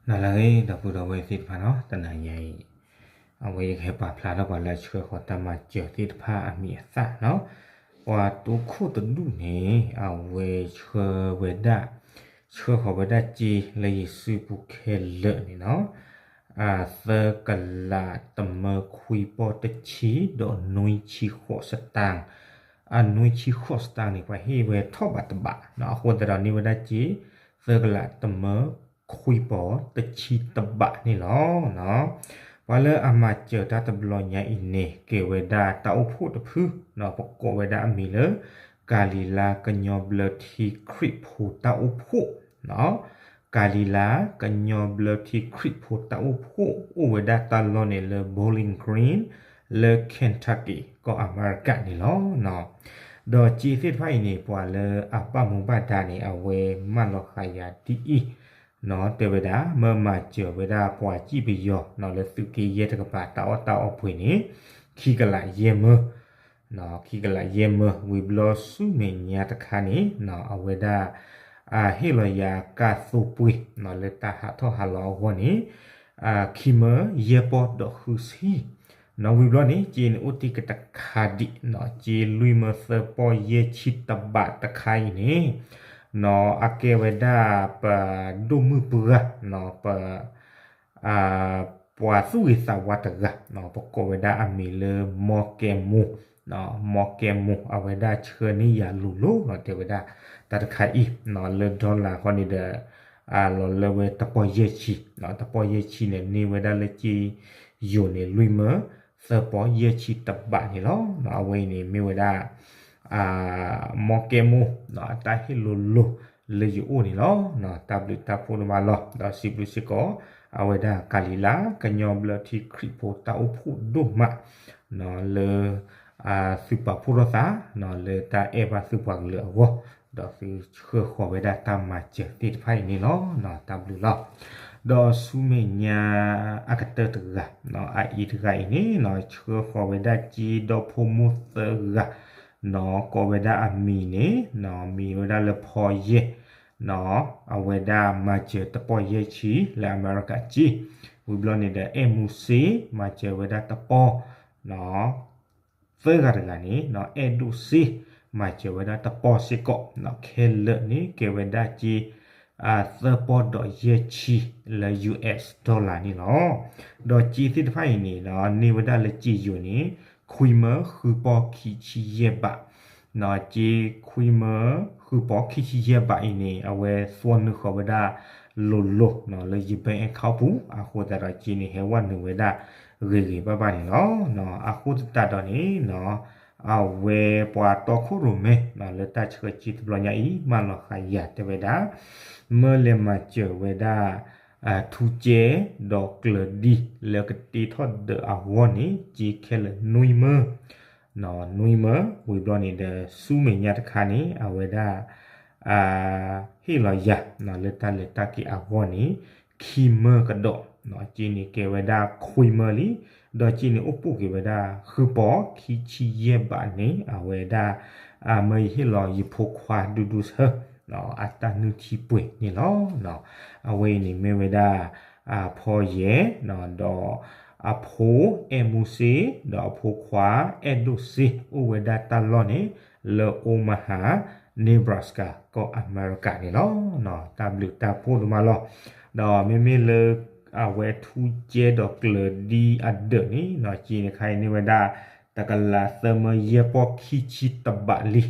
နၤလၢအဂ့ၤ ဒီပုၢ်ဒီဝဲၢ်သ့ၣ်တဖၣ်နီၤ, တနၤညါအံၤ အဝဲယကဟဲပာ်ဖျါထီၣ်ပှၤလၢအဆှၢဃီၤတၢ်မၤစၢၤသ့ၣ်တဖၣ်အမံၤအသၣ်နီၤ, ပှၤတိခိၣ်တဒူၣ်န့ၣ် အဝဲဆှၢဝဲဒၣ်, ဆှၢဃီၤဝဲဒၣ်စ့လၢယစုပူၤခဲလၢာ်န့ၣ်နီၤ, သၢကလးတမၢခွံပီၢ်တဆံဒီးနွံဆံဃိးစတၣ်, အနွံဆံဃိးစတၣ်န့ၣ် ပှၤဟ့ၣ်ဝဲထီၣ်ဘးတဘးနီၤ, အဃိသတးဒီးန့ၢ်ဝဲဒၣ်စ့ သၢကလးတမၢခွံပီၢ်တဆံတဘးန့ၣ်လီၤ. ပှၤလၢအမၤစၢၤတၢ်တဘျီညါအံၤန့ၣ် ကဲဝဲဒၣ်တၢ်အိၣ်ဖှိၣ်တဖုနီၤ, ပကိးဝဲဒၣ်အမံၤလၢ ကၤလံၤလါကညီဘျၢထံခရံာ်ဖိတၢ်အိၣ်ဖှိၣ်နီၤ, ကၤလံၤလါကညီဘျၢထံခရံာ်ဖိတၢ်အိၣ်ဖှိၣ် အိၣ်ဝဲဒၣ်တၢ်လီၢ်န့ၣ်လၢ Bowling Green လၢ Kentucky ကီၢ်အမဲရကၤန့ၣ်လီၤ. ဒီးစ့သ့ၣ်တဖၣ်အံၤန့ၣ် ပှၤလၢအဘၣ်မူဘၣ်ဒါန့ၣ် အဝဲမၢလီၤဃာ်ယၤဒ်အံၤနီၤ, တဲဝဲဒၣ် မၢမၤစၢၤဝဲဒၣ်ပှၤစံၣ်ပယီၤနီၤ လၢသုးက့ယဲၢ်တကပၤ တၢ်အီၣ်တၢ်အီပှ့ၤန့ၣ် ခံကလးယဲၢ်မၢ ခံကလးယဲၢ်မၢ, ဝံၤဘျီဆူမဲာ်ညါတခါန့ၣ် အဝဲဒၣ် ဟ့ၣ်လီၤယၤကါသိပှ့ၤနီၤ လၢတၢ်ဟးထီၣ်ဟးလီၤအဂီၢ်န့ၣ် ခံမၢယဲၢ်ပီၢ်ဒီးဃုဆံ နီၤ, ဝံၤဘျီန့ၣ် စ့န့ၣ်အိၣ်တ့ၢ်ကတခါဒံးနီၤ, စ့လွံၢ်မၢသၢပီၢ်ယဲၢ်ဆံတဘးတခါအံၤန့ၣ်နီၤ, အကဲဝဲဒၣ်ပဒိၣ်မုၣ်ပှၢ်နီၤ, ပ ပှၤသူၣ်ဂ့ၤသးဝါတဂၤနီၤ, ပကိးဝဲဒၣ်အမံၤလၢ မီကဲမူ, မီကဲမူ အဝဲဒၣ်ဆှၢန့ၢ်ယၤလိၤလိၤနီၤ, တဲဝဲဒၣ် တၢ်တခါအံၤနီၤ လၢ dollar ဃီန့ၣ်ဒီး လီၤလၢဝဲတပီၢ်ယဲၢ်ဆံ, တပီၢ်ယဲၢ်ဆံန့ၣ် န့ၢ်ဝဲဒၣ်လၢစ့ယိၤန့ၣ် လွံၢ်မၢ သၢပီၢ်ယဲၢ်ဆံတဘးန့ၣ်လီၤ. အဝဲအံၤန့ၣ်မ့ၢ်ဝဲဒၣ် မီကဲမူ အတၢ်ဟ့ၣ်လိၤလိၤလၢယအိၣ်န့ၣ်လီၤ. တၢ်ဘျုးတၢ်ဖှိၣ်ဒိၣ်မးလီၤ. ဒီးစံးဘျုးစ့ၢ်ကီး အဝဲဒၣ်ကၤလံၤလါ ကညီဘျၢထံခရံာ်ဖိတၢ်အိၣ်ဖှိၣ်ဒိၣ်မး လၢ သုပာ်ဖှိၣ်ထီၣ်သး လၢတၢ်အဲၣ်ဘၣ်သုပှၤကလုာ်အဂီၢ်, ဒီးသုဆှၢဃီၤဝဲဒၣ်တၢ်မၤစၢၤသ့ၣ်တဖၣ်အံၤန့ၣ်လီၤ. တၢ်ဘျုးလီၤ. ဒီးဆူမဲာ်ညါအကတၢၢ်တဂၤ အအံၤတဂၤအံၤန့ၣ် ဆှၢဃီၤဝဲဒၣ်စ့ဒီဖိမိၢ်သၢဂၤ နီၤ, ကိးဝဲဒၣ်အမံၤန့ၣ် မံၤဝဲဒၣ်လၢဖီယဲၢ် နီၤ, အဝဲဒၣ်မၤစၢၤတပီၢ်ယဲၢ်ဆံလၢအမဲရကၤစ့, ဝံၤဘျီန့ၣ်ဒီး အဲၣ်မူစ့ မၤစၢၤဝဲဒၣ်တပီၢ် နီၤ, သၢဂၤတဂၤန့ၣ် နီၤ, အဲၣ်ဒိၣ်စ့ မၤစၢၤဝဲဒၣ်တပီၢ်စ့ၢ်ကီး, ခဲလၢာ်န့ၣ် ကဲဝဲဒၣ်စ့ သၢပီၢ်ဒီးယဲၢ်ဆံလၢ US dollar န့ၣ်လီၤ. ဒီးစ့သ့ၣ်တဖၣ်အံၤန့ၣ် န့ၢ်ဝဲဒၣ်လၢစ့ယိၤန့ၣ် ခွံမၢဃုပီၢ်ခံဆံယဲၢ်ဘး, စ့ခွံမၢဃုပီၢ်ခံဆံယဲၢ်ဘးအံၤန့ၣ် အဝဲသွီနုာ်ဃီၤဝဲဒၣ်လိၤလိၤ လၢယ bank account ပူၤ, အဃိသတးဒီးစ့န့ၣ် ဟဲဝဲနုာ်ဝဲဒၣ်ဂ့ၤဂ့ၤဘၣ်ဘၣ်န့ၣ်လီၤ. အဃိသတးဒီးန့ၣ် အဝဲပှၤတီခိၣ်ရိၣ်မဲ လၢတၢ်ဆှၢစ့တဘျီညါအံၤ မၢလီၤဃာ်ယၤတဲဝဲဒၣ် မၢလဲၤမၤစၢၤဝဲဒၣ် ထူကဲ ဒီးကျၢၤဒံ လၢကတ့ထီၣ်ဒၢးအဂီၢ်န့ၣ် စ့ခဲလၢာ်နွံမၢ နွံမၢ ဝံၤဘျီန့ၣ်ဒီး ဆူမဲာ်ညါတခါန့ၣ် အဝဲဒၣ် ဟ့ၣ်လီၤယၤ လၢတၢ်လဲၤတၢ်က့ၤအဂီၢ်န့ၣ် ခံမၢကဒီး, စ့န့ၣ်ကဲဝဲဒၣ်ခွံမၢလံ, ဒီးစ့န့ၣ်အိၣ်ပိာ်က့ၤဝဲဒၣ် ဃုပီၢ်ခံဆံယဲၢ်ဘးန့ၣ် အဝဲဒၣ် မၢယဟ့ၣ်လီၤယဖိခွါဒူဒူဆၢ အတၢ်နုၢ်ထံပှ့ၤန့ၣ်လီၤ. အဝဲအံၤန့ၣ်မ့ၢ်ဝဲဒၣ် ဖီယဲၢ် ဒီးအဖိအဲၣ်မူစ့ ဒီးအဖိခွါအဲၣ်ဒိၣ်စ့ အိၣ်ဝဲဒၣ်တၢ်လီၢ်န့ၣ် လၢ Omaha Nebraska ကီၢ်အမဲရကၤန့ၣ်လီၤ. တၢ်ဘျုးတၢ်ဖှိၣ်ဒိၣ်မးလီၤ. ဒီးမ့မ့ၢ်လၢ အဝဲထူကဲဒီးကျၢၤဒံအဒၢးန့ၣ် စ့န့ၣ်ခါအံၤန့ၢ်ဝဲဒၣ် တကလးသၢမၢယဲၢ်ပီၢ်ခံဆံတဘးလံ,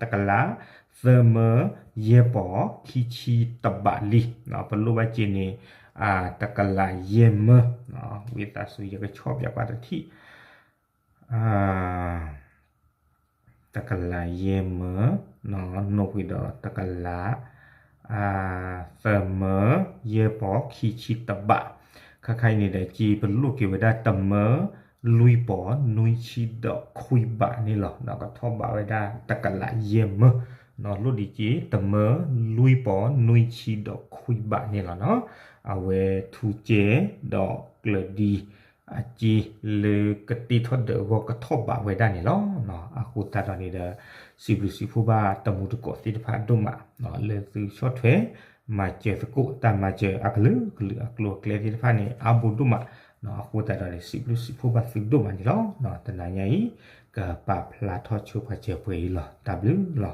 တကလးသၢမၢယဲၢ်ပီၢ်ခံဆံတဘးလံ, ပလိၣ်ဘၣ်စ့န့ၣ် တကလးယဲၢ်မၢ, ဝံသးစူၤယကဆီၣ်ပၠးကွၢ်တထံၣ် တကလးယဲၢ်မၢ, နီၣ်ဝံၤဒီးတကလး သၢမၢယဲၢ်ပီၢ်ခံဆံတဘး, ခါခါအံၤန့ၣ်ဒီး စ့ပလိၣ်က့ၤဝဲဒၣ်တမၢလွံၢ်ပီၢ်နွံဆံဒီးခွံဘးန့ၣ်လီၤ. ကထီၣ်ဘးဝဲဒၣ်တကလးယဲၢ်မၢ, လိၣ်ဒံးစ့ တမၢလွံၢ်ပီၢ်နွံဆံဒီးခွံဘးန့ၣ်လီၤနီၤ. အဝဲထူကဲဒီးကျၢၤဒံ အစ့လၢကတ့ထီၣ်ဒၢးအဂီၢ်ကထီၣ်ဘးဝဲဒၣ်န့ၣ်လီၤ. အဃိသတးဒီးန့ၣ်ဒီး စံးဘျုးစံးဖှိၣ်ဘၣ်တမူတကိးသ့ၣ်တဖၣ်ဒိၣ်မး လၢသုဆီၣ်ထွဲ မၤစၢၤသကိးတၢ်မၤစၢၤအကလုာ်ကလုာ်အကျိၤအကျဲသ့ၣ်တဖၣ်န့ၣ် အါဘိဒိၣ်မး. အဃိသတးဒီးန့ၣ် စံးဘျုးစံးဖှိၣ်ဘၣ်သုဒိၣ်မးန့ၣ်လီၤ. တနၤညါအံၤ ကပာ်ဖျါထီၣ်ဆိပှၤစၢၤပှဲၤအံၤလီၤ. တၢ်ဘျုးလီၤ.